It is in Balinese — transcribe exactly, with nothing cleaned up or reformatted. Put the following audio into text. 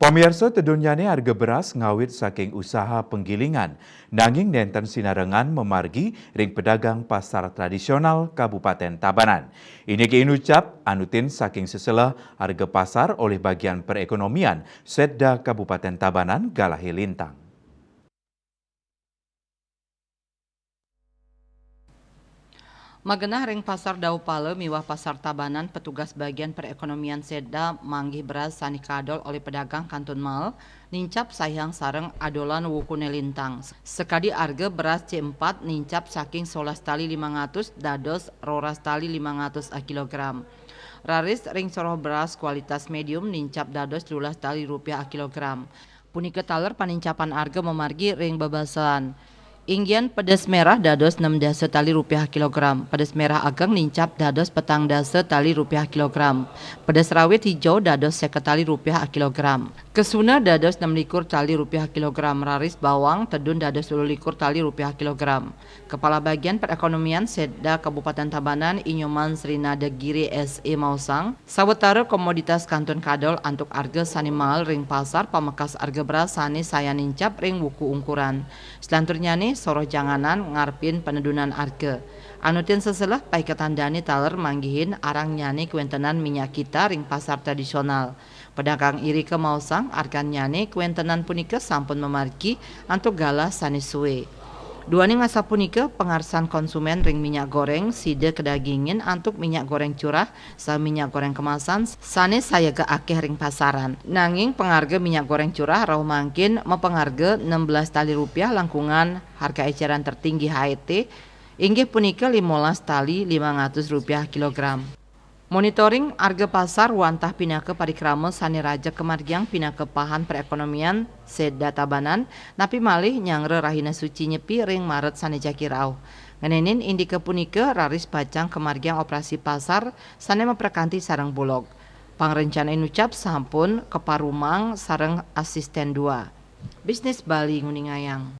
Pamiarsa, tedun nyane arga beras ngawit saking usaha penggilingan, nanging nenten sinarengan mamargi ring pedagang pasar tradisional Kabupaten Tabanan. Iniki inucap anutin saking seselah arga pasar olih bagian perekonomian Setda Kabupaten Tabanan, Galahe Lintang. Magenah ring Pasar Daupala miwah Pasar Tabanan, petugas bagian perekonomian Setda manggih beras sane kadol olih pedagang kantun mael, nincap saihang sareng adolan wukune lintang. Sakadi arga beras C empat nincap saking solas tali limang atus dados roras tali limang atus a kilogram. Raris ring soroh beras kualitas medium nincap dados dua belas tali rupiah a kilogram. Punika taler panincapan arga mamargi ring bebasan. Inggian pedes merah dados nem dasa tali rupiah a kilogram, pedes merah ageng nincap dados petang dasa tali rupiah a kilogram, pedes rawit hijau dados seket tali rupiah a kilogram. Kesuna dados nem likur tali rupiah a kilogram, raris bawang tedun dados telu likur tali rupiah a kilogram. Kepala Bagian Perekonomian Setda Kabupaten Tabanan, I Nyoman Srinada Giri S E maosang, sawatara komoditas kantun kadol antuk arga sane mael ring pasar pamekas arga beras sane sayan nincap ring wuku ungkuran. Selanturnyane soroh janganan ngarepin penedunan arga. Anutin seselah paiketan dane taler manggihin arangnyane kwentenan minyak kita ring pasar tradisional. Pedagang irika maosang argannyane kwentenan punika sampun mamargi antuk galah sane suwe. Duaning asapunika, pangarsan konsumen ring minyak goreng sida kadagingin antuk minyak goreng curah saha minyak goreng kemasan sane sayaga akeh ring pasaran. Nanging pangarga minyak goreng curah rauh mangkin mapangarga nem belas tali rupiah langkungan harga eceran tertinggi H E T, inggih punika limolas tali limang atus rupiah kilogram. Monitoring arga pasar wantah pinaka parikrama sane raja kamargiang pinaka pahan perekonomian Setda Tabanan, napi malih nyanggra rahina suci Nyepi ring Maret sane jagi rauh. Ngenenin indika punika, raris pacang kamargiang operasi pasar sane maprakanti sareng bulog. Pangrencana inucap sampun kaparumang sareng Asisten dua. Bisnis Bali nguningayang.